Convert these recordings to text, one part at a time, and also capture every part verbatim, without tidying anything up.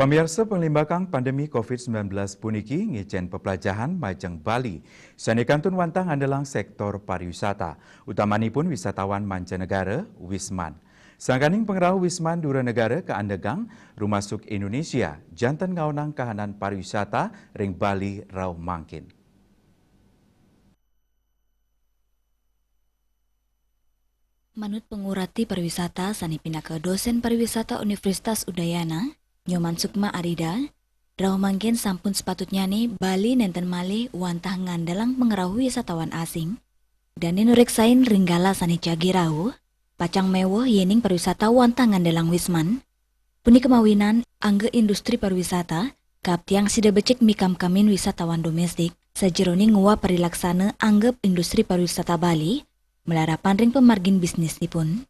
Pamiarsa, panglimbakang pandemi covid sembilan belas puniki ngicén peplajahan majeng Bali sané kantun wantah ngandelang séktor pariwisata, utamanipun wisatawan mancanegara, wisman. Sangkaning pangrauh wisman dura negara kaandegang, rumasuk Indonesia, janten ngaonang kahanan pariwisata ring Bali rauh mangkin. Manut pangurati pariwisata sané pinaka dosén pariwisata Universitas Udayana, Nyoman Sukma Arida, rauh mangkin sampun sapatutnyané Bali nénten malih wantah ngandelang pangrauh wisatawan asing. Dané nureksain ring gala sané jagi rauh, pacang méweh yéning pariwisata wantah ngandelang wisman. Punika mawinan angga industri pariwisata kaaptiang sida becik mikamkamin wisatawan doméstik, sajeroning nguap parilaksana anggap industri pariwisata Bali, malarapan ring pamargin bisnisipun.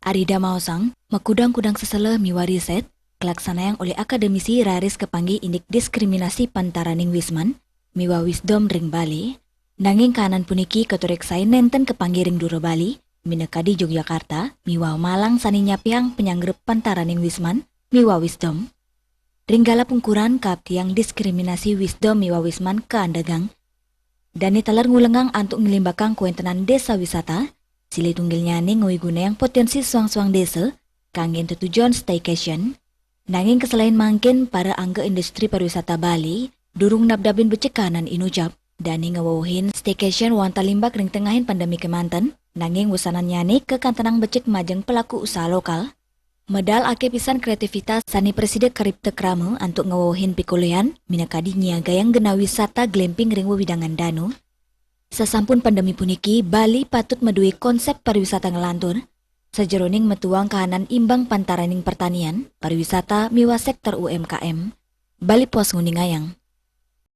Arida maosang, makudang-kudang seseleh miwah riset, kalaksanayang olih akademisi raris kapanggih indik diskriminasi pantaraning wisman miwah wisdom ring Bali, nanging kahanan puniki katureksain nénten kapanggih ring dura Bali, minakadi Yogyakarta miwah Malang sané nyapihang panyanggra pantaraning wisman miwah wisdom. Ring gala pungkuran kaaptiang diskriminasi wisdom miwah wisman kaandegang. Dané taler ngulengang antuk nglimbakang kawéntenan désa wisata, silih tunggilnyané ngawigunayang poténsi soang-soang désa kanggén tetujon staycation. Nanging kaselain mangkin, para angga industri pariwisata Bali durung nabdabin becik kahanan inucap. Dané ngawewehin staycation wantah limbak ring tengahing pandemi kémanten, nanging wusanannyané kakantenang becik majeng pelaku usaha lokal. Medal akéh pisan kréativitas sané prasida karipta krama antuk ngawewehin pikolihan, minakadi nyiagayang genah wisata glamping ring wewidangan danu. Sasampun pandemi puniki, Bali patut madué konsép pariwisata nglantur, sajeroning metuang kahanan imbang pantaraning pertanian, pariwisata miwah séktor U M K M. Bali Post nguningayang.